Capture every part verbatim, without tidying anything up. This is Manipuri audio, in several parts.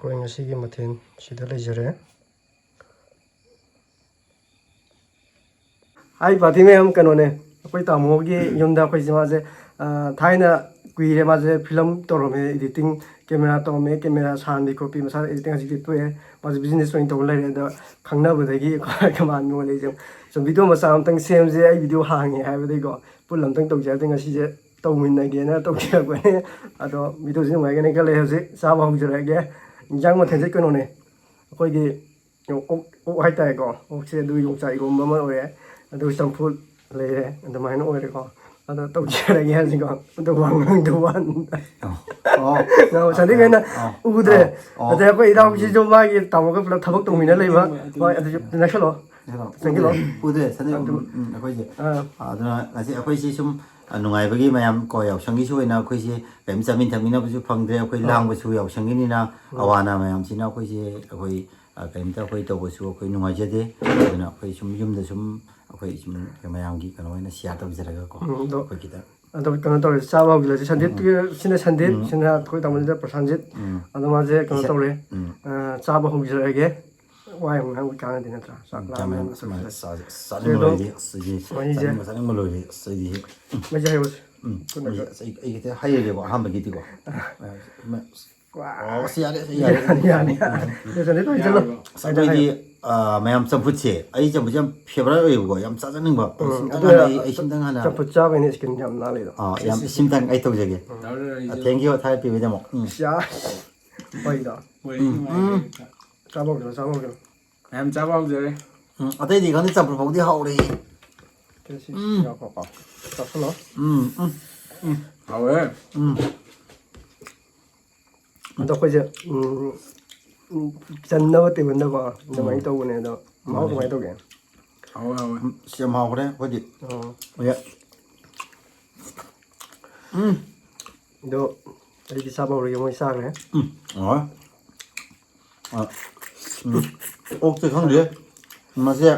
ꯑꯩꯈꯣꯏ ꯉꯁꯤꯒꯤ ꯃꯊꯦꯜ ꯁꯤꯗ ꯂꯩꯖꯔꯦ꯫ ꯍꯥꯏ ꯄꯥꯔꯇꯤ ꯃꯌꯥꯝ, ꯀꯩꯅꯣꯅꯦ, ꯑꯩꯈꯣꯏ ꯇꯥꯃꯣꯒꯤ ꯌꯨꯝꯗ ꯑꯩꯈꯣꯏꯁꯦ, ꯃꯥꯁꯦ, ꯑ, ꯊꯥꯏꯅ ꯀꯨꯏꯔꯦ, ꯃꯥꯁꯦ ꯐꯤꯂꯝ ꯇꯧꯔꯝꯃꯦ, ꯏꯗꯤꯇꯤꯡ, ꯀꯦꯃꯦꯔꯥ ꯇꯧꯔꯝꯃꯦ, ꯀꯦꯃꯦꯔꯥ ꯁꯥꯍꯟꯕꯤ ꯈꯣꯠꯄꯤ, ꯃꯁꯥ ꯏꯗꯤꯇꯤꯡ ꯍꯧꯖꯤꯛꯇꯤ ꯇꯣꯛꯑꯦ, ꯃꯥꯁꯦ ꯕꯤꯖꯤꯅꯦꯁ ꯑꯣꯏꯅ ꯇꯧꯔ ꯂꯩꯔꯦ꯫ ꯑꯗꯣ ꯈꯪꯅꯕꯗꯒꯤ ꯑꯩꯈꯣꯏ ꯃꯥ ꯅꯣꯡꯃ ꯂꯩꯁꯦ, ꯁꯨꯝ ꯚꯤꯗꯤꯑꯣ ꯃꯆꯥ ꯑꯃꯇꯪ ꯁꯦꯝꯁꯦ, ꯑꯩ ꯚꯤꯗꯤꯑꯣ ꯍꯥꯡꯉꯦ ꯍꯥꯏꯕꯗꯒꯤꯀꯣ, ꯄꯨꯟꯅ ꯑꯝꯇꯪ ꯇꯧꯁꯦ ꯍꯥꯏꯕꯗꯤ ꯉꯁꯤꯁꯦ ꯇꯧꯃꯤꯟꯅꯒꯦꯅ ꯇꯧꯖꯔꯛꯄꯅꯦ꯫ ꯑꯗꯣ ꯚꯤꯗꯤꯑꯣꯁꯤ ꯅꯨꯡꯉꯥꯏꯒꯅꯤ ꯈꯜꯂꯦ꯫ ꯍꯧꯖꯤꯛ ꯆꯥꯕ ꯍꯧꯖꯔꯛꯑꯒꯦ꯫ ꯏꯟꯖꯥꯡ ꯃꯊꯦꯜꯁꯦ ꯀꯩꯅꯣꯅꯦ, ꯑꯩꯈꯣꯏꯒꯤ ꯑꯣꯛ, ꯑꯣꯛ ꯍꯥꯏꯇꯥꯔꯦꯀꯣ, ꯑꯣꯛꯁꯦ ꯑꯗꯨ ꯌꯣꯡꯆꯥꯛ ꯏꯔꯣꯝꯕ ꯑꯃ ꯑꯣꯏꯔꯦ, ꯑꯗꯨꯒ ꯆꯝꯐꯨꯠ ꯂꯩꯔꯦ, ꯑꯗꯨꯃꯥꯏꯅ ꯑꯣꯏꯔꯦꯀꯣ꯫ ꯑꯗꯣ ꯇꯧꯖꯔꯒꯦ ꯍꯥꯏꯁꯤꯀꯣ, ꯑꯗꯣ ꯋꯥ ꯉꯥꯡꯗ ꯋꯥꯅꯤꯗ꯫ ꯑꯣ꯫ ꯉꯥꯡꯕ ꯁꯥꯟꯅꯗꯤ ꯀꯩꯅꯣ ꯑꯣ, ꯎꯗ꯭ꯔꯦ꯫ ꯑꯣ, ꯑꯣ꯫ ꯑꯗꯩ ꯑꯩꯈꯣꯏ ꯏꯅꯥꯎꯁꯤꯁꯨ ꯃꯥꯒꯤ ꯇꯥꯃꯣꯒ ꯄꯨꯂꯞ ꯊꯕꯛ ꯇꯧꯃꯤꯟꯅ ꯂꯩꯕ꯫ ꯍꯣꯏ, ꯑꯗꯨꯁꯨ ꯅꯛꯁꯜꯂꯣ꯫ ꯀꯩꯅꯣ, ꯆꯪꯁꯤꯜꯂꯣ꯫ ꯎꯗ꯭ꯔꯦ, ꯎꯗ꯭ꯔꯦ, ꯁꯟꯗꯩ, ꯑꯗꯨ ꯎꯝ, ꯎꯝ, ꯑꯩꯈꯣꯏꯁꯦ꯫ ꯑꯥ꯫ ꯑꯗꯨꯅ ꯉꯁꯤ ꯑꯩꯈꯣꯏꯁꯤ ꯁꯨꯝ, ꯑ, ꯅꯨꯡꯉꯥꯏꯕꯒꯤ ꯃꯌꯥꯝ ꯀꯣ, ꯌꯥꯎꯁꯪꯒꯤꯁꯨ ꯑꯣꯏꯅ ꯑꯩꯈꯣꯏꯁꯤ ꯀꯔꯤꯝ ꯆꯥꯃꯤꯟ ꯊꯛꯃꯤꯟꯅꯕꯁꯨ ꯐꯪꯗ꯭ꯔꯦ꯫ ꯑꯩꯈꯣꯏ ꯑꯥ꯫ ꯂꯥꯡꯕꯁꯨ ꯌꯥꯎꯁꯪꯒꯤꯅꯤꯅ ꯎꯝ꯫ ꯑꯋꯥ ꯑꯅꯥ ꯃꯌꯥꯝꯁꯤꯅ ꯑꯩꯈꯣꯏꯁꯦ, ꯑꯩꯈꯣꯏ, ꯑ, ꯀꯔꯤꯝꯇ ꯑꯩꯈꯣꯏ ꯇꯧꯕꯁꯨ ꯑꯩꯈꯣꯏ ꯅꯨꯡꯉꯥꯏꯖꯗꯦ꯫ ꯑꯗꯨꯅ ꯑꯩꯈꯣꯏ ꯁꯨꯝ ꯌꯨꯝꯗ ꯁꯨꯝ ꯑꯩꯈꯣꯏ ꯁꯨꯝ ꯃꯌꯥꯝꯒꯤ ꯀꯩꯅꯣ ꯑꯣꯏꯅ ꯁꯤꯌꯥꯔ ꯇꯧꯖꯔꯒꯀꯣ, ꯎꯝ, ꯑꯗꯣ ꯑꯩꯈꯣꯏ ꯈꯤꯇꯪ꯫ ꯑꯗꯣ ꯀꯩꯅꯣ ꯇꯧꯔꯦ, ꯆꯥꯕ ꯍꯧꯖꯤꯜꯂꯁꯤ꯫ ꯁꯟꯗꯤꯠ, ꯎꯝ꯫ ꯁꯤꯅ ꯁꯟꯗꯤꯠ, ꯎꯝ꯫ ꯁꯤꯅ ꯑꯩꯈꯣꯏ ꯇꯥꯃꯣꯁꯤꯗ ꯄ꯭ꯔꯁꯥꯟꯖꯤꯠ꯫ ꯎꯝ꯫ ꯑꯗꯣ ꯃꯥꯁꯦ ꯀꯩꯅꯣ ꯏꯁ-, ꯇꯧꯔꯦ, ꯎꯝ꯫ ꯑ, ꯆꯥꯕ ꯍꯧꯖꯔꯒꯦ꯫ ꯋꯥ ꯌꯥꯝ ꯉꯥꯡꯕ ꯀꯥꯟꯅꯗꯦ ꯅꯠꯇ꯭ꯔꯥ? ꯆꯥꯛ ꯎꯝ, ꯂꯥꯝꯃꯦ ꯆꯥꯃꯦꯟ-, ꯍꯥꯏꯅ ꯆꯥꯃꯦꯟ-, ꯆꯥꯁꯤꯜꯂꯦ꯫ ꯆꯥ-, ꯆꯥꯅꯤꯡꯕ ꯑꯗꯣ ꯂꯣꯏꯔꯦ꯫ ꯑꯁ, ꯑꯩꯗꯤ ꯃꯍꯤꯁꯦ ꯆꯥꯅꯤꯡꯕ, ꯆꯥꯅꯤꯡꯕ ꯂꯣꯏꯔꯦ꯫ ꯑꯁ, ꯑꯩꯗꯤ, ꯎꯝ, ꯃꯍꯤꯁꯦ ꯍꯥꯏꯔꯣꯁꯦ꯫ ꯎꯝ, ꯀꯩꯅꯣ ꯃꯍꯤꯁꯦ, ꯑꯁ, ꯑꯩ, ꯑꯩ ꯈꯤꯇꯪ ꯍꯩꯔꯒꯦꯀꯣ, ꯑꯍꯥꯟꯕꯒꯤꯗꯤꯀꯣ꯫ ꯑ, ꯃ-, ꯋꯥ꯫ ꯑꯣ, ꯑꯁ, ꯌꯥꯔꯦ, ꯑꯁ, ꯌꯥꯔꯦ꯫ ꯌꯥꯅꯤ, ꯌꯥꯅꯤ꯫ ꯎꯝ, ꯎꯝ꯫ ꯂꯣꯏꯁꯜꯂꯦ, ꯂꯣꯏꯁꯜꯂꯦ꯫ ꯌꯥꯔꯕꯣ? ꯑꯁ, ꯑꯗꯣ ꯑꯩꯗꯤ, ꯍꯥꯏꯔꯣ꯫ ꯑ, ꯃꯌꯥꯝ ꯆꯝꯐꯨꯠꯁꯦ, ꯑꯩ ꯆꯝꯐꯨꯠꯁꯦ ꯌꯥꯝ ꯐꯦꯚꯔꯥꯏꯠ ꯑꯣꯏꯌꯦꯕꯀꯣ, ꯌꯥꯝ ꯆꯥꯖꯅꯤꯡꯕ꯫ ꯑꯗꯣ ꯎꯝ, ꯁꯤꯝꯇꯪ ꯑꯗꯨꯅ ꯍꯥꯟꯅ ꯑꯩ, ꯑꯩ ꯁꯤꯝꯇꯪ ꯍꯥꯟꯅ꯫ ꯆꯝꯐꯨꯠ ꯆꯥꯕꯩꯅꯦ ꯁ꯭ꯀꯤꯟ ꯌꯥꯝ ꯅꯥꯜꯂꯤꯗꯣ꯫ ꯑ, ꯌꯥꯝ, ꯁꯤꯝꯇꯪ ꯑꯩ ꯇꯧꯖꯒꯦ꯫ ꯎꯝ꯫ ꯇꯧꯔꯦ, ꯑ, ꯑꯩꯁꯨ꯫ Thank you, ꯊꯥꯒꯠꯄꯤꯕꯩꯗꯃꯛ꯫ ꯎꯝ꯫ ꯌꯥ꯫ ꯍꯣꯏꯗ꯫ ꯋꯥꯔꯤ ꯎꯝ, ꯅꯨꯡꯉꯥꯏꯔꯦ꯫ ꯎꯝ꯫ ꯆꯥꯕ ꯍꯧꯖꯔꯣ, ꯆꯥꯕ ꯍꯧꯖꯔꯣ꯫ ꯃꯌꯥꯝ ꯆꯥꯕ ꯍꯧꯖꯔꯦ꯫ ꯎꯝ, ꯑꯇꯩꯗꯤ ꯈꯪꯗꯦ, ꯆꯝꯐꯨꯠ ꯐꯥꯎꯗꯤ ꯍꯥꯎꯔꯦ꯫ ꯀꯩꯅꯣ ꯁꯤ ꯎꯝ꯫ ꯉꯥꯏꯈꯣꯀꯣ꯫ ꯆꯥꯁꯜꯂꯣ꯫ ꯎꯝ, ꯎꯝ꯫ ꯎꯝ, ꯍꯥꯎꯋꯦ꯫ ꯎꯝ꯫ ꯑꯗꯣ ꯑꯩꯈꯣꯏꯁꯦ, ꯎꯝ, ꯎꯝ, ꯆꯟꯅꯕ ꯇꯦꯕꯜꯗꯀꯣ, ꯑꯗꯨꯃꯥꯏꯅ ꯎꯝ꯫ ꯇꯧꯕꯅꯦ꯫ ꯑꯗꯣ ꯃꯍꯥꯎ ꯎꯝ꯫ ꯀꯃꯥꯏꯅ ꯇꯧꯒꯦ? ꯍꯥꯎꯋꯦ, ꯍꯥꯎꯋꯦ꯫ ꯎꯝ, ꯁꯤ ꯌꯥꯝ ꯍꯥꯎꯈ꯭ꯔꯦ ꯑꯩꯈꯣꯏꯗꯤ꯫ ꯑꯣ꯫ ꯍꯣꯏ꯫ ꯎꯝ꯫ ꯑꯗꯣ ꯑꯩꯗꯤ ꯆꯥꯕ ꯍꯧꯔꯒꯦ, ꯃꯣꯏ ꯆꯥꯈ꯭ꯔꯦ꯫ ꯎꯝ, ꯍꯥꯎꯋꯦ꯫ ꯑ, ꯎꯝ꯫ ꯑꯣꯛꯇꯤ ꯈꯪꯗꯦ꯫ ꯃꯁꯦ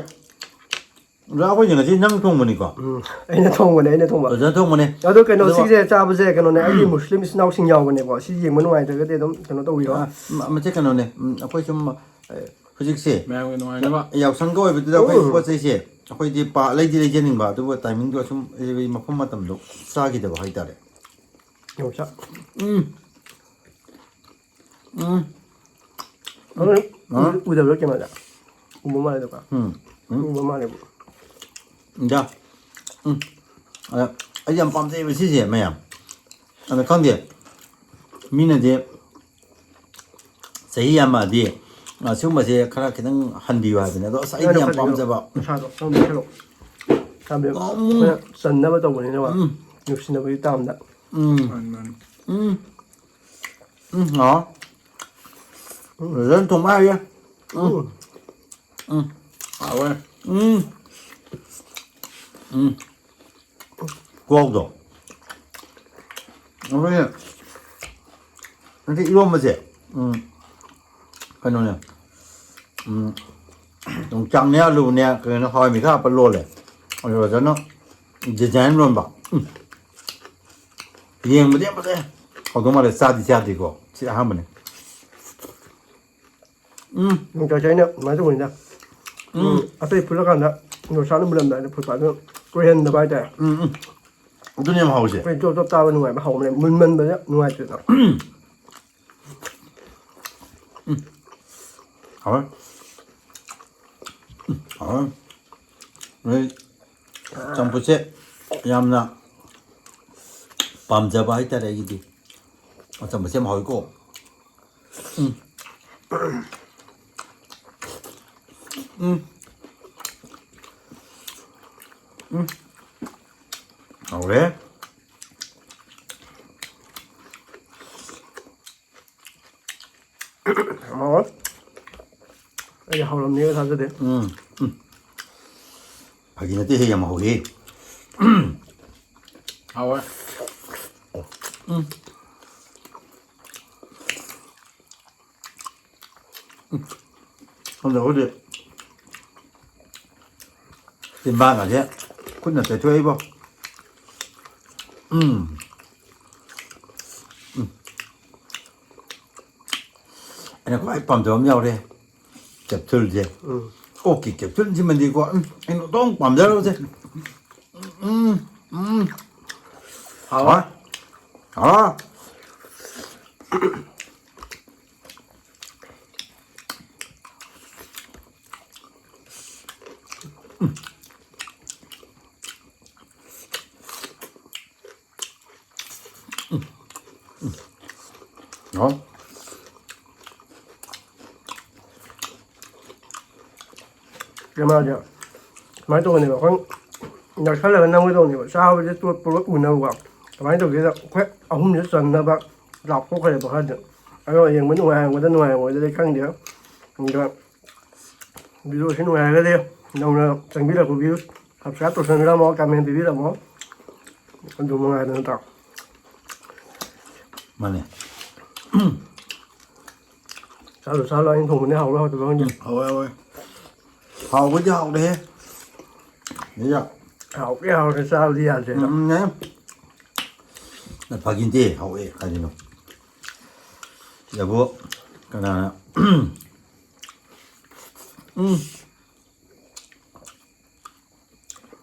ꯑꯣꯖꯥ, ꯑꯩꯈꯣꯏꯁꯦ ꯉꯁꯤ ꯅꯪ ꯊꯣꯡꯕꯅꯤꯀꯣ? ꯎꯝ, ꯑꯩꯅ ꯊꯣꯡꯕꯅꯦ, ꯑꯩꯅ ꯊꯣꯡꯕ꯫ ꯑꯣꯖꯥ ꯊꯣꯡꯕꯅꯦ꯫ ꯑꯗꯣ ꯀꯩꯅꯣ, ꯑꯗꯨꯒ ꯁꯤꯁꯦ ꯆꯥꯕꯁꯦ ꯀꯩꯅꯣꯅꯦ, ꯑꯩꯒꯤ ꯃꯨꯁꯂꯤꯝ ꯏꯆꯤꯟ ꯏꯅꯥꯎꯁꯤꯡ ꯌꯥꯎꯕꯅꯦꯀꯣ, ꯁꯤ ꯌꯦꯡꯕ ꯅꯨꯡꯉꯥꯏꯇ꯭ꯔꯒꯗꯤ ꯑꯗꯨꯝ ꯀꯩꯅꯣ ꯇꯧꯕꯤꯔꯣ꯫ ꯑ, ꯃ-, ꯃꯆꯦ, ꯀꯩꯅꯣꯅꯦ, ꯎꯝ, ꯑꯩꯈꯣꯏ ꯁꯨꯝ, ꯑ, ꯍꯧꯖꯤꯛꯁꯦ ꯃꯌꯥꯝꯒꯤ ꯅꯨꯡꯉꯥꯏꯅꯕ꯫ ꯌꯥꯎꯁꯪꯒ ꯑꯣꯏꯕꯗꯨꯗ ꯑꯩꯈꯣꯏ ꯎꯝ꯫ ꯄꯣꯠ ꯆꯩꯁꯦ ꯑꯩꯈꯣꯏꯗꯤ ꯄꯥ-, ꯂꯩꯗꯤ ꯂꯩꯖꯅꯤꯡꯕ, ꯑꯗꯨꯕꯨ timingꯗꯣ ꯁꯨꯝ, ꯑꯩ ꯃꯐꯝ ꯃꯇꯝꯗꯣ ꯆꯥꯈꯤꯗꯕ ꯍꯥꯏꯇꯥꯔꯦ꯫ ꯌꯣꯡꯆꯥꯛ꯫ ꯎꯝ꯫ ꯎꯝ꯫ ꯑꯗꯨ ꯑ? ꯎꯗꯕ꯭ꯔꯥ ꯀꯩꯅꯣꯗ? ꯎꯕ ꯃꯥꯜꯂꯦꯗꯀꯣ꯫ ꯎꯝ꯫ ꯎꯝ꯫ ꯎꯕ ꯃꯥꯜꯂꯦꯕ꯫ ꯌꯥ꯫ ꯎꯝ꯫ ꯑꯗ ꯑꯩ ꯌꯥꯝ ꯄꯥꯝꯖꯩꯕ ꯁꯤꯁꯦ ꯃꯌꯥꯝ꯫ ꯑꯗ ꯈꯪꯗꯦ, ꯃꯤꯅꯗꯤ ꯆꯍꯤ ꯌꯥꯝꯃꯛꯑꯗꯤ, ꯑ, ꯁꯤꯒꯨꯝꯕꯁꯦ ꯈꯔ ꯈꯤꯇꯪ ꯍꯟꯕꯤꯌꯨ ꯍꯥꯏꯕꯅꯦ꯫ ꯑꯗꯣ ꯑꯁ, ꯑꯩꯗꯤ ꯌꯥꯝ ꯄꯥꯝꯖꯕ꯫ ꯅꯁꯥꯗꯣ ꯈꯔ ꯅꯣꯏꯈꯠꯂꯣ꯫ ꯍꯥꯏꯕꯗꯤ ꯎꯝ꯫ ꯑꯩꯈꯣꯏꯅ ꯆꯟꯅꯕ ꯇꯧꯕꯅꯤꯅꯕ꯫ ꯎꯝ꯫ ꯅꯨꯡꯁꯤꯅꯕꯒꯤ ꯇꯥꯝꯗ꯫ ꯎꯝ꯫ ꯃꯥꯅꯤ, ꯃꯥꯅꯤ꯫ ꯎꯝ꯫ ꯎꯝ, ꯍꯥꯎ꯫ ꯐꯖꯅ ꯊꯣꯡꯕ ꯍꯩꯌꯦ꯫ ꯎꯝ꯫ ꯎꯝ꯫ ꯍꯥꯎꯋꯦ꯫ ꯎꯝ꯫ ꯎꯝ꯫ ꯈꯨꯍꯥꯎꯗꯣ꯫ ꯑꯩꯈꯣꯏꯅ ꯉꯁꯤ ꯏꯔꯣꯝꯕꯁꯦ, ꯎꯝ, ꯀꯩꯅꯣꯅꯦ, ꯎꯝ, ꯌꯣꯡꯆꯥꯛꯅꯦ, ꯑꯂꯨꯅꯦ, ꯀꯩꯅꯣ, ꯍꯋꯥꯏ ꯃꯤꯛꯆꯔ ꯍꯥꯞꯄ ꯂꯣꯜꯂꯦ꯫ ꯑꯗꯨ ꯐꯖꯅ design ꯂꯣꯟꯕ꯫ ꯎꯝ꯫ ꯌꯦꯡꯕꯗꯤ ꯌꯥꯝ ꯐꯖꯩ꯫ ꯍꯧꯗꯧ ꯃꯥꯜꯂꯦ꯫ ꯆꯥꯗꯤ ꯆꯥꯗ꯭ꯔꯤꯀꯣ꯫ ꯁꯤ ꯑꯍꯥꯟꯕꯅꯦ꯫ ꯎꯝ꯫ ꯅꯨꯡꯇꯥꯏꯁꯦ ꯑꯩꯅ ꯀꯃꯥꯏꯅ ꯇꯧꯕꯅꯤꯗ꯫ ꯎꯝ꯫ ꯎꯝ, ꯑꯇꯩ ꯐꯨꯠꯂꯀꯥꯟꯗ ꯌꯣꯡꯆꯥꯛꯅ ꯃꯨꯜꯂꯝꯗꯥꯏꯗ ꯐꯨꯠꯄ ꯑꯗꯨ ꯀꯣꯏꯍꯟꯗꯕ ꯍꯥꯏꯇꯥꯔꯦ꯫ ꯎꯝ, ꯎꯝ꯫ ꯑꯗꯨꯅꯦ ꯌꯥꯝ ꯍꯥꯎꯔꯤꯁꯦ꯫ ꯑꯩꯈꯣꯏ ꯆꯣꯞ ꯆꯣꯞ ꯆꯥꯕ ꯅꯨꯡꯉꯥꯏꯕ ꯍꯥꯎꯕꯅꯦ, ꯃꯨꯟꯃꯟꯕꯗ ꯅꯨꯡꯉꯥꯏꯇꯦꯗꯅ꯫ ꯍꯥꯎꯋꯦ꯫ ꯎꯝ, ꯍꯥꯎꯋꯦ꯫ ꯅꯣꯏ ꯆꯝꯐꯨꯠꯁꯦ ꯌꯥꯝꯅ ꯄꯥꯝꯖꯕ ꯍꯥꯏꯇꯥꯔꯦ ꯑꯩꯒꯤꯗꯤ꯫ ꯆꯝꯐꯨꯠꯁꯦ ꯌꯥꯝ ꯍꯥꯎꯋꯤꯀꯣ꯫ ꯎꯝ꯫ ꯎꯝ꯫ ꯎꯝ꯫ ꯍꯥꯎꯔꯦ꯫ ꯍꯥꯎꯔꯣꯏ꯫ ꯑꯩ ꯍꯥꯎꯔꯝꯅꯤꯒ ꯊꯥꯖꯗꯦ꯫ ꯎꯝ꯫ ꯎꯝ꯫ ꯐꯥꯒꯤ ꯅꯠꯇꯦꯍꯦ, ꯌꯥꯝ ꯍꯥꯎꯋꯦ꯫ ꯍꯥꯎꯋꯦ꯫ ꯎꯝ꯫ ꯎꯝ꯫ ꯈꯪꯗꯦ, ꯑꯩꯈꯣꯏꯗꯤ ꯆꯤꯟꯕꯥꯟꯒꯁꯦ ꯈꯨꯠꯅ ꯇꯩꯊꯣꯛꯏꯕꯣ꯫ ꯎꯝ꯫ ꯎꯝ꯫ ꯑꯩꯅ ꯈ꯭ꯋꯥꯏ ꯄꯥꯝꯖꯕ ꯑꯃ ꯌꯥꯎꯔꯦ, ꯀꯦꯞꯁꯨꯜꯁꯦ꯫ ꯎꯝ꯫ ꯑꯣꯛꯀꯤ ꯀꯦꯞꯁꯨꯜꯁꯤꯃꯗꯤꯀꯣ, ꯎꯝ, ꯑꯩꯅ ꯑꯗꯨꯝ ꯄꯥꯝꯖꯔꯕꯁꯦ꯫ ꯎꯝ, ꯎꯝ꯫ ꯍꯥꯎꯋꯦ꯫ ꯍꯥꯎꯋꯦ꯫ ꯍꯥꯎ꯫ ꯀꯩꯅꯣꯁꯦ ꯁꯨꯃꯥꯏꯅ ꯇꯧꯕꯅꯦꯕ, ꯑꯩꯈꯣꯏ ꯅꯛꯁꯜꯂꯒ ꯅꯝꯒꯗꯧꯅꯦꯕ, ꯆꯥꯕꯁꯦ ꯇꯣꯠꯄ ꯂꯣꯏ ꯎꯅꯕꯀꯣ꯫ ꯀꯃꯥꯏꯅ ꯇꯧꯒꯦꯗ, ꯑꯩꯈꯣꯏ ꯑꯍꯨꯝꯁꯦ ꯆꯟꯅꯕ ꯂꯥꯞꯊꯣꯛꯈ꯭ꯔꯦꯕ ꯈꯔꯗꯤ꯫ ꯑꯗꯣ ꯌꯦꯡꯕ ꯅꯨꯡꯉꯥꯏꯔꯝꯒꯗ꯭ꯔꯥ ꯅꯨꯡꯉꯥꯏꯔꯝꯃꯣꯏꯗ꯭ꯔꯗꯤ ꯈꯪꯗꯦ꯫ ꯑꯗꯨꯒ ꯚꯤꯗꯤꯑꯣꯁꯤ ꯅꯨꯡꯉꯥꯏꯔꯒꯗꯤ ꯅꯧꯅ ꯆꯪꯕꯤꯔꯛꯄ ꯚ꯭ꯌꯨꯁ ꯁꯕꯁꯀ꯭ꯔꯥꯏꯕ ꯇꯧꯁꯟꯕꯤꯔꯝꯃꯣ, ꯀꯃꯦꯟ ꯄꯤꯕꯤꯔꯝꯃꯣ꯫ ꯑꯗꯨ ꯃꯉꯥꯏꯔꯦ ꯅꯠꯇ꯭ꯔꯣ? ꯃꯥꯅꯦ꯫ ꯆꯥꯔꯣ, ꯆꯥꯔꯣ, ꯑꯩꯅ ꯊꯣꯡꯕꯅꯦ, ꯍꯥꯎꯕ꯭ꯔꯥ ꯍꯥꯎꯇꯕ꯭ꯔꯥ ꯈꯪꯗꯦ꯫ ꯎꯝ, ꯍꯥꯎꯋꯦ, ꯍꯥꯎꯋꯦ꯫ ꯍꯥꯎꯕꯗꯤ ꯍꯥꯎꯔꯦꯍꯦ꯫ ꯁꯤꯗ꯫ ꯍꯥꯎꯕꯗꯤ ꯍꯥꯎꯔꯦ, ꯆꯥꯕꯗꯤ ꯌꯥꯗ꯭ꯔꯦ꯫ ꯎꯝ, ꯎꯝ, ꯌꯥꯏ꯫ ꯐꯥꯒꯤ ꯅꯠꯇꯦ, ꯍꯥꯎꯋꯦ, ꯀꯔꯤꯅꯣ? ꯁꯤꯗꯕꯨ ꯀꯅꯥꯅ? ꯎꯝ꯫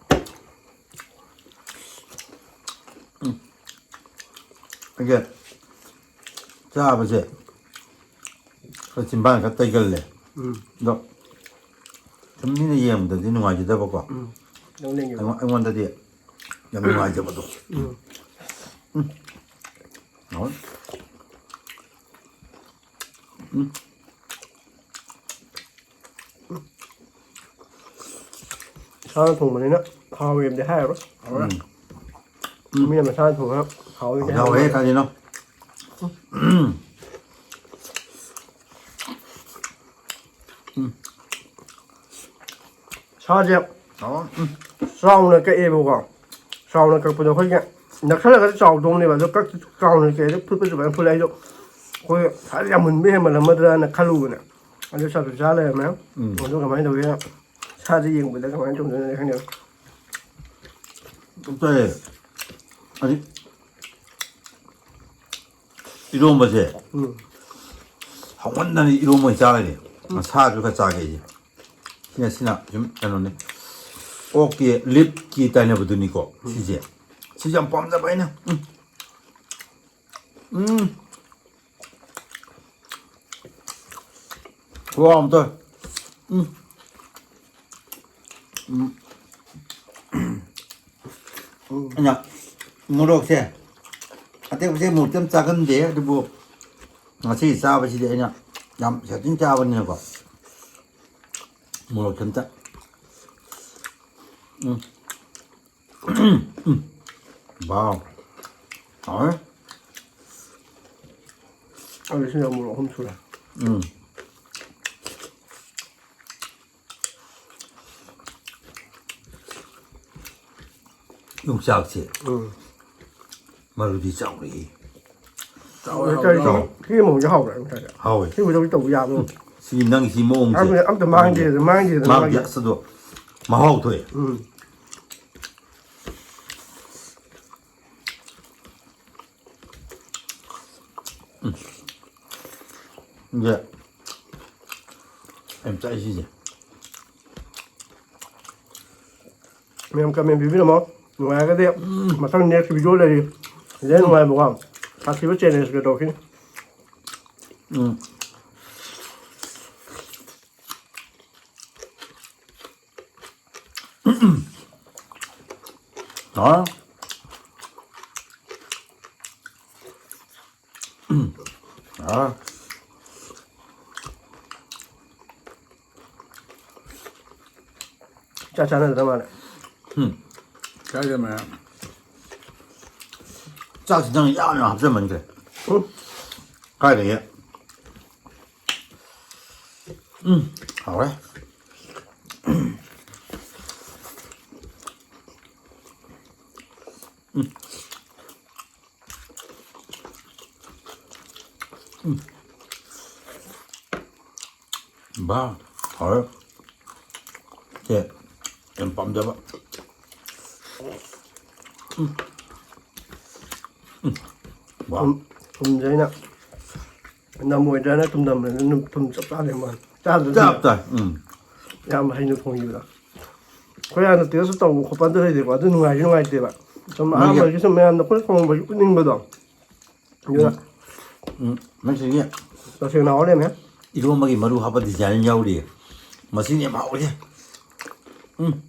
ꯎꯝ꯫ ꯑꯩꯁꯦ ꯆꯥꯕꯁꯦ ꯈꯔ ꯆꯤꯟꯕꯥꯟ ꯈꯔ ꯇꯩꯒꯜꯂꯦ꯫ ꯎꯝ꯫ ꯑꯗꯣ ꯁꯨꯝ ꯃꯤꯅ ꯌꯦꯡꯕꯗꯗꯤ ꯅꯨꯡꯉꯥꯏꯖꯗꯕꯀꯣ꯫ ꯎꯝ꯫ ꯅꯪ ꯂꯦꯡꯉꯤꯕ꯫ ꯑꯩꯉꯣꯟ-, ꯑꯩꯉꯣꯟꯗꯗꯤ ꯌꯥꯝ ꯅꯨꯡꯉꯥꯏꯖꯕꯗꯣ꯫ ꯎꯝ꯫ ꯎꯝ꯫ ꯍꯥꯎꯋꯦ꯫ ꯎꯝ꯫ ꯏꯁꯥꯅ ꯊꯣꯡꯕꯅꯤꯅ ꯍꯥꯎꯋꯦꯕꯗꯤ ꯍꯥꯏꯔꯔꯣꯏ꯫ ꯍꯥꯎꯔꯦ꯫ ꯎꯝ꯫ ꯎꯝ꯫ ꯃꯤꯅ ꯃꯁꯥꯅ ꯊꯣꯡꯉꯒ ꯍꯥꯎꯋꯦꯗꯤ ꯍꯥꯎꯋꯦ, ꯍꯥꯏꯔꯔꯣꯏ꯫ ꯀꯔꯤꯅꯣ? ꯎꯝ꯫ ꯎꯝ꯫ ꯁꯥꯁꯦ ꯍꯥꯎꯋꯦ꯫ ꯎꯝ꯫ ꯆꯥꯎꯅ ꯀꯛꯑꯦꯕꯀꯣ꯫ ꯆꯥꯎꯅ ꯀꯛꯄꯗꯣ ꯑꯩꯈꯣꯏꯒꯤ ꯅꯛꯁꯜꯂꯒꯗꯤ ꯆꯥꯎꯗꯧꯅꯦꯕ꯫ ꯑꯗꯣ ꯀꯛ-, ꯆꯥꯎꯅ ꯀꯛꯑꯦ꯫ ꯑꯗꯣ ꯐꯨꯠꯄꯁꯨ ꯐꯖꯅ ꯐꯨꯠꯂꯦ꯫ ꯑꯩꯗꯣ ꯑꯩꯈꯣꯏ ꯁꯥꯁꯦ ꯌꯥꯝ ꯃꯨꯟꯕ ꯍꯦꯟꯃꯜꯂꯝꯃꯗ꯭ꯔꯥꯅ ꯈꯜꯂꯨꯕꯅꯦ꯫ ꯑꯗꯣ ꯆꯞꯁꯨ ꯆꯥ ꯂꯩꯔꯝꯃꯦ꯫ ꯎꯝ꯫ ꯑꯗꯨ ꯀꯃꯥꯏꯅ ꯇꯧꯒꯦ? ꯁꯥꯁꯦ ꯌꯦꯡꯕꯗ ꯀꯃꯥꯏꯅ ꯇꯧꯗꯣꯏꯅꯣ ꯈꯪꯗꯦ꯫ ꯇꯣꯛꯆꯔꯦ꯫ ꯑꯗꯩ ꯏꯔꯣꯝꯕꯁꯦ ꯎꯝ꯫ ꯍꯥꯎꯃꯟꯗꯅ ꯏꯔꯣꯝꯕ ꯑꯣꯏꯅ ꯆꯥꯔꯅꯤ꯫ ꯎꯝ꯫ ꯁꯥꯁꯨ ꯈꯔ ꯆꯥꯒꯦ ꯑꯩꯁꯦ꯫ ꯁꯤꯅ, ꯁꯤꯅ ꯁꯨꯝ ꯀꯩꯅꯣꯅꯤ꯫ ꯑꯣꯛꯀꯤ ꯂꯤꯞꯀꯤ ꯇꯥꯏꯅꯕꯗꯨꯅꯤꯀꯣ ꯎꯝ꯫ ꯁꯤꯁꯦ꯫ ꯁꯤꯁꯦ ꯌꯥꯝ ꯄꯥꯝꯖꯕ ꯑꯩꯅ꯫ ꯎꯝ꯫ ꯎꯝ꯫ ꯋꯥ ꯑꯝꯇ꯫ ꯎꯝ꯫ ꯎꯝ꯫ ꯑꯩꯅ ꯃꯣꯔꯣꯛꯁꯦ, ꯑꯇꯦꯛꯄꯁꯦ ꯃꯣꯔꯣꯛꯇꯤ ꯌꯥꯝ ꯆꯥꯒꯟꯗꯦ, ꯑꯗꯨꯕꯨ ꯉꯁꯤ ꯆꯥꯕꯁꯤꯗꯤ ꯑꯩꯅ ꯌꯥꯝ ꯁꯥꯊꯤꯅ ꯆꯥꯕꯅꯤꯅꯀꯣ, ꯃꯣꯔꯣꯛꯁꯦ ꯑꯝꯇ꯫ ꯎꯝ꯫ ꯎꯝ꯫ ꯋꯥꯎ꯫ ꯍꯥꯎꯋꯦ꯫ ꯑꯗꯨ ꯁꯤꯅ ꯃꯣꯔꯣꯛ ꯑꯍꯨꯝ ꯁꯨꯔꯦ꯫ ꯎꯝ꯫ ꯌꯣꯡꯆꯥꯛꯁꯦ ꯎꯝ꯫ ꯃꯔꯨꯗꯤ ꯆꯥꯎꯔꯛꯏ꯫ ꯆꯥꯎꯔꯦ, ꯆꯥꯎꯔꯦ, ꯍꯥꯎꯔꯦ꯫ ꯆꯥꯎꯔꯦ꯫ ꯁꯤꯒꯤ ꯃꯑꯣꯡꯁꯦ ꯍꯥꯎꯕ꯭ꯔꯥ ꯉꯁꯥꯏꯁꯦ? ꯍꯥꯎꯋꯦ꯫ ꯁꯤꯕꯨꯗꯤ ꯇꯧꯕ ꯌꯥꯕ꯭ꯔꯣ? ꯎꯝ꯫ ꯁꯤ ꯅꯪꯒꯤ ꯁꯤ ꯃꯑꯣꯡꯁꯦ꯫ ꯑꯝꯇ, ꯑꯝꯇ ꯃꯥꯡꯈꯤꯗꯦ, ꯃꯥꯡꯈꯤꯗꯦ, ꯃꯥꯡꯈꯤꯗꯦ꯫ ꯃꯥꯡꯈꯤꯗꯦ꯫ ꯑꯁ ꯑꯗꯣ ꯃꯍꯥꯎ ꯊꯣꯛꯑꯦ꯫ ꯎꯝ꯫ ꯎꯝ꯫ ꯁꯦ꯫ ꯌꯥꯝ ꯆꯥꯏ ꯁꯤꯁꯦ꯫ ꯃꯌꯥꯝ comment ꯄꯤꯕꯤꯔꯝꯃꯣ꯫ ꯅꯨꯡꯉꯥꯏꯔꯒꯗꯤ ꯎꯝ꯫ ꯃꯊꯪ next video ꯂꯩꯔꯤ꯫ ꯁꯤꯗꯩ ꯅꯨꯡꯉꯥꯏꯕꯀꯣ꯫ ꯁꯥꯊꯤꯕ challengeꯀ ꯇꯧꯔꯛꯈꯤꯅꯤ꯫ ꯎꯝ꯫ ꯍꯥꯎꯔꯦ꯫ ꯎꯝ꯫ ꯍꯥꯎꯔꯦ꯫ ꯆꯥꯛ ꯆꯥꯅꯗ꯭ꯔ ꯃꯥꯜꯂꯦ꯫ ꯎꯝ꯫ ꯆꯥꯏꯗ ꯃꯌꯥꯝ꯫ ꯆꯥꯛꯁꯤ ꯅꯪ ꯌꯥꯝ ꯌꯥꯝ ꯍꯥꯞꯆꯟꯃꯟꯈ꯭ꯔꯦ꯫ ꯎꯝ꯫ ꯀꯥꯏꯗꯒꯤ? ꯎꯝ, ꯍꯥꯎꯔꯦ꯫ ꯎꯝ꯫ ꯎꯝ꯫ ꯕꯥ, ꯍꯥꯎꯔꯦ꯫ ꯁꯦ ꯌꯥꯝ ꯄꯥꯝꯖꯕ꯫ ꯎꯝ꯫ ꯎꯝ꯫ ꯋꯥ꯫ ꯊꯨꯝ-, ꯊꯨꯝꯁꯦ ꯑꯩꯅ ꯅꯝꯃꯣꯏꯗ꯭ꯔꯥꯅ ꯊꯨꯝ ꯅꯝꯕꯅꯤ, ꯑꯗꯨꯝ ꯊꯨꯝ ꯆꯞ ꯆꯥꯗꯦ ꯃꯥꯅ꯫ ꯆꯥꯗ꯭ꯔꯁꯨ ꯆꯞ ꯆꯥꯏ꯫ ꯎꯝ꯫ ꯌꯥꯝ ꯍꯩꯅ ꯊꯣꯡꯈꯤꯕꯗ꯫ ꯑꯩꯈꯣꯏ ꯍꯥꯟꯅ ꯇꯦꯁ ꯇꯧꯕ ꯈꯣꯠꯄ ꯑꯝꯇ ꯂꯩꯇꯦꯀꯣ꯫ ꯑꯗꯨ ꯅꯨꯡꯉꯥꯏꯁꯨ ꯅꯨꯡꯉꯥꯏꯇꯦꯕ꯫ ꯁꯨꯝ ꯃꯣꯏꯒꯤ ꯑꯍꯥꯟꯕꯒꯤ ꯁꯨꯝ ꯃꯌꯥꯝꯗ ꯑꯩꯈꯣꯏ ꯊꯣꯡꯕꯁꯨ ꯎꯠꯅꯤꯡꯕꯗꯣ꯫ ꯑꯗꯨꯅ ꯎꯝ꯫ ꯃꯁꯤꯒꯤ ꯇꯁꯦꯡꯅ ꯍꯥꯎ ꯂꯩꯔꯝꯃꯦ꯫ ꯏꯔꯣꯝꯕꯒꯤ ꯃꯔꯨ ꯍꯥꯞꯄ ꯗꯤꯖꯥꯏꯟ ꯑꯃ ꯌꯥꯎꯔꯤꯌꯦ꯫ ꯃꯁꯤꯅ ꯌꯥꯝ ꯍꯥꯎꯔꯤꯁꯦ꯫ ꯎꯝ꯫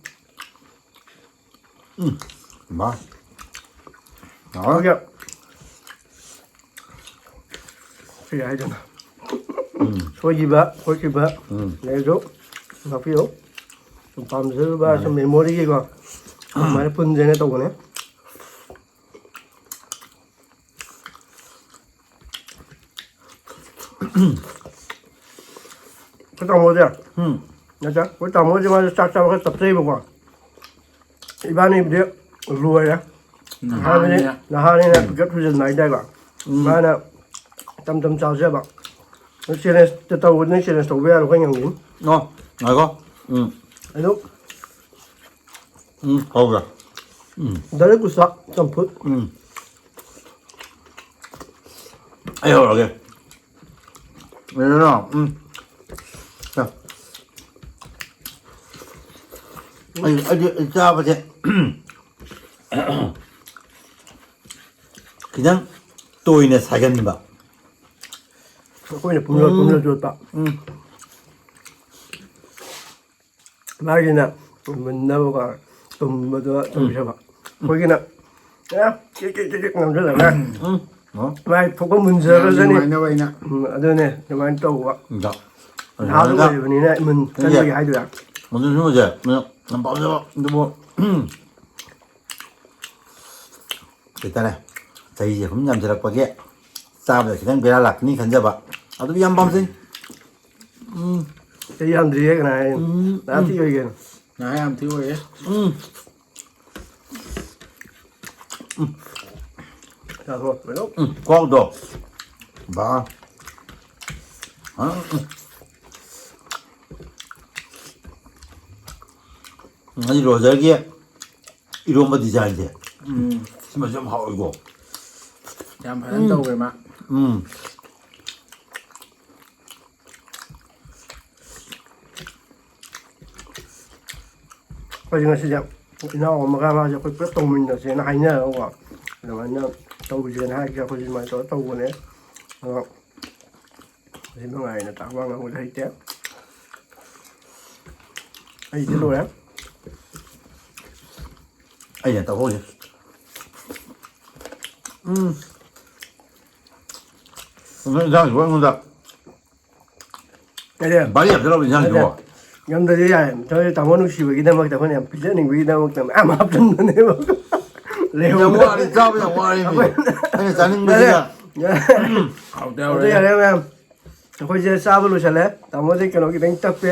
ꯎꯝ꯫ ꯃꯥ꯫ ꯍꯥꯎꯔꯦ꯫ ꯑꯩꯈꯣꯏꯒꯤ ꯀꯔꯤ ꯍꯥꯏꯗꯣꯏꯅꯣ? ꯁꯣꯏꯈꯤꯕ ꯈꯣꯠꯈꯤꯕ ꯎꯝ꯫ ꯂꯩꯔꯁꯨ ꯉꯥꯛꯄꯤꯌꯨ꯫ ꯁꯨꯝ ꯄꯥꯝꯖꯔꯨꯕ ꯁꯨꯝ ꯃꯦꯃꯣꯔꯤꯒꯤꯀꯣ ꯑꯗꯨꯃꯥꯏꯅ ꯄꯨꯟꯁꯦꯅ ꯇꯧꯕꯅꯦ꯫ ꯑꯩꯈꯣꯏ ꯇꯥꯃꯣꯁꯦ ꯎꯝ꯫ ꯅꯠꯇ꯭ꯔ ꯑꯩꯈꯣꯏ ꯇꯥꯃꯣꯁꯦ ꯃꯥꯁꯦ ꯆꯥꯛ ꯆꯥꯕ ꯈꯔ ꯇꯞꯆꯩꯕꯀꯣ꯫ ꯏꯕꯥꯅꯤꯕꯨꯗꯤ ꯂꯣꯏꯔꯦ꯫ ꯍꯥꯏꯕꯗꯤ ꯅꯍꯥꯅꯤꯅ꯫ ꯅꯍꯥꯅꯤꯅ ꯄꯤꯛꯇꯛ ꯊꯨꯖꯟꯕ ꯍꯥꯏꯇꯥꯔꯦꯀꯣ꯫ ꯃꯥꯅ ꯇꯝ ꯇꯝ ꯆꯥꯖꯕ꯫ ꯆꯦꯂꯦꯟꯖꯇ ꯇꯧꯕꯗꯨꯅ ꯆꯦꯂꯦꯟꯖ ꯇꯧꯕ ꯌꯥꯔꯣꯏ ꯑꯩꯈꯣꯏ ꯉꯝꯒꯅꯤ꯫ ꯑꯣ ꯉꯥꯏꯈꯣ꯫ ꯎꯝ꯫ ꯑꯗꯨ ꯎꯝ ꯍꯧꯔꯦ꯫ ꯗꯥꯏꯔꯦꯛ ꯄꯨꯁꯥ ꯆꯝꯐꯨꯠ꯫ ꯎꯝ꯫ ꯑꯩ ꯍꯧꯔꯒꯦ꯫ ꯀꯩꯅꯣ ꯎꯝ꯫ ꯑꯩ ꯑꯩꯗꯤ ꯑꯩ ꯆꯥꯕꯁꯦ ꯈꯤꯇꯪ ꯇꯣꯏꯅ ꯁꯥꯒꯟꯕ꯫ ꯑꯩꯈꯣꯏꯅ ꯄꯨꯝꯅ ꯄꯨꯝꯅ ꯆꯣꯠꯄ꯫ ꯎꯝ꯫ ꯃꯥꯒꯤꯅ ꯃꯨꯟꯅꯕꯀꯣ ꯇꯨꯝꯕꯗꯣ ꯇꯧꯖꯕ꯫ ꯑꯩꯈꯣꯏꯒꯤꯅ ꯑꯦ ꯀꯤꯛ ꯀꯤꯛ ꯀꯤꯛ ꯀꯤꯛ ꯅꯝꯁꯤꯜꯂꯒ ꯎꯝ꯫ ꯑꯣ꯫ ꯃꯥꯏ ꯊꯣꯛꯄ ꯃꯨꯟꯖꯔꯖꯅꯤ꯫ ꯅꯨꯡꯉꯥꯏꯅꯕ ꯑꯩꯅ꯫ ꯎꯝ, ꯑꯗꯨꯅꯦ ꯑꯗꯨꯃꯥꯏꯅ ꯇꯧꯕ꯫ ꯏꯗ꯫ ꯅꯍꯥꯁꯨ ꯑꯣꯏꯔꯤꯕꯅꯤꯅ ꯃꯨꯟ ꯀꯟꯕꯒꯤ ꯍꯥꯏꯗꯣꯏꯔꯥ꯫ ꯃꯗꯨ ꯁꯨꯝꯕꯁꯦ ꯃꯌꯥꯝ ꯌꯥꯝ ꯄꯥꯝꯖꯕ ꯑꯗꯨꯕꯨ ꯀꯩ ꯍꯥꯏꯇꯥꯔꯦ ꯆꯍꯤꯁꯦ ꯁꯨꯝ ꯌꯥꯝꯁꯤꯜꯂꯛꯄꯒꯤ ꯆꯥꯕꯗ ꯈꯤꯇꯪ ꯕꯦꯔꯥ ꯂꯥꯛꯀꯅꯤ ꯈꯟꯖꯕ ꯑꯗꯨꯕꯨ ꯌꯥꯝ ꯄꯥꯝꯖꯩ꯫ ꯎꯝ꯫ ꯆꯍꯤ ꯌꯥꯝꯗ꯭ꯔꯤꯌꯦ ꯀꯅꯥ ꯍꯥꯏ? ꯎꯝ, ꯅꯍꯥ ꯊꯤ ꯑꯣꯏꯒꯦꯅ꯫ ꯅꯍꯥ ꯌꯥꯝ ꯊꯤ ꯑꯣꯏꯌꯦ꯫ ꯎꯝ꯫ ꯆꯥꯊꯣꯛ ꯀꯩꯅꯣ꯫ ꯎꯝ, ꯈꯨꯍꯥꯎꯗꯣ꯫ ꯕꯥ꯫ ꯑ, ꯎꯝ꯫ ꯉꯁꯤ ꯔꯣꯖꯔꯒꯤ ꯏꯔꯣꯝꯕ ꯗꯤꯖꯥꯏꯟꯁꯦ, ꯎꯝ, ꯁꯤꯃꯁꯨ ꯌꯥꯝ ꯍꯥꯎꯋꯤꯀꯣ꯫ ꯌꯥꯝ ꯐꯖꯅ ꯇꯧꯈ꯭ꯔꯦ ꯃꯥ꯫ ꯎꯝ꯫ ꯑꯩꯈꯣꯏꯁꯦ ꯉꯁꯤꯁꯦ ꯏꯅꯥꯎ ꯑꯃꯒ ꯃꯥꯁꯦ ꯑꯩꯈꯣꯏ ꯄꯨꯂꯞ ꯇꯧꯃꯤꯟꯅꯁꯦꯅ ꯍꯥꯏꯅꯔꯒꯀꯣ, ꯑꯗꯨꯃꯥꯏꯅ ꯇꯧꯁꯦꯅ ꯍꯥꯏꯔꯒ ꯑꯩꯈꯣꯏꯁꯦ ꯑꯗꯨꯃꯥꯏꯅ ꯇꯧꯔꯒ ꯇꯧꯕꯅꯦ꯫ ꯑꯗꯣ ꯁꯤ ꯅꯨꯡꯉꯥꯏꯅ ꯇꯥꯛꯄ ꯉꯥꯡꯕꯗꯤ ꯍꯩꯇꯦ꯫ ꯑꯩꯗꯤ ꯂꯣꯏꯔꯦ꯫ ꯑꯩꯅ ꯇꯧꯍꯧꯁꯦ꯫ ꯎꯝ꯫ ꯏꯟꯖꯥꯡꯁꯤꯕꯨ ꯑꯩꯉꯣꯟꯗ ꯅꯠꯇꯦ꯫ ꯕꯥꯔꯤ ꯍꯥꯞꯆꯜꯂꯕ ꯏꯟꯖꯥꯡꯁꯤꯕꯣ? ꯅꯠꯇꯦ꯫ ꯌꯨꯝꯗꯗꯤ ꯌꯥꯔꯦ꯫ ꯇꯥꯃꯣ ꯅꯨꯡꯁꯤꯕꯒꯤꯗꯃꯛꯇ ꯑꯩꯈꯣꯏꯅ ꯌꯥꯝ ꯄꯤꯖꯅꯤꯡꯕꯒꯤꯗꯃꯛꯇ ꯃꯌꯥꯝ ꯍꯥꯞꯆꯤꯟꯕꯅꯦꯕ꯫ ꯌꯥꯝ ꯋꯥꯔꯦ, ꯆꯥꯕ ꯌꯥꯝ ꯋꯥꯔꯦ꯫ ꯑꯩꯈꯣꯏ ꯑꯩꯅ ꯆꯥꯅꯤꯡꯕꯁꯤꯒ꯫ ꯌꯥꯔꯦ꯫ ꯍꯥꯎꯇꯦ, ꯑꯗꯨ ꯍꯥꯎꯔꯦ꯫ ꯌꯥꯔꯦ ꯃꯌꯥꯝ꯫ ꯑꯩꯈꯣꯏꯁꯦ ꯆꯥꯕ ꯂꯣꯏꯁꯜꯂꯦ꯫ ꯇꯥꯃꯣꯁꯦ ꯀꯩꯅꯣ ꯈꯤꯇꯪ ꯇꯞꯄꯦ꯫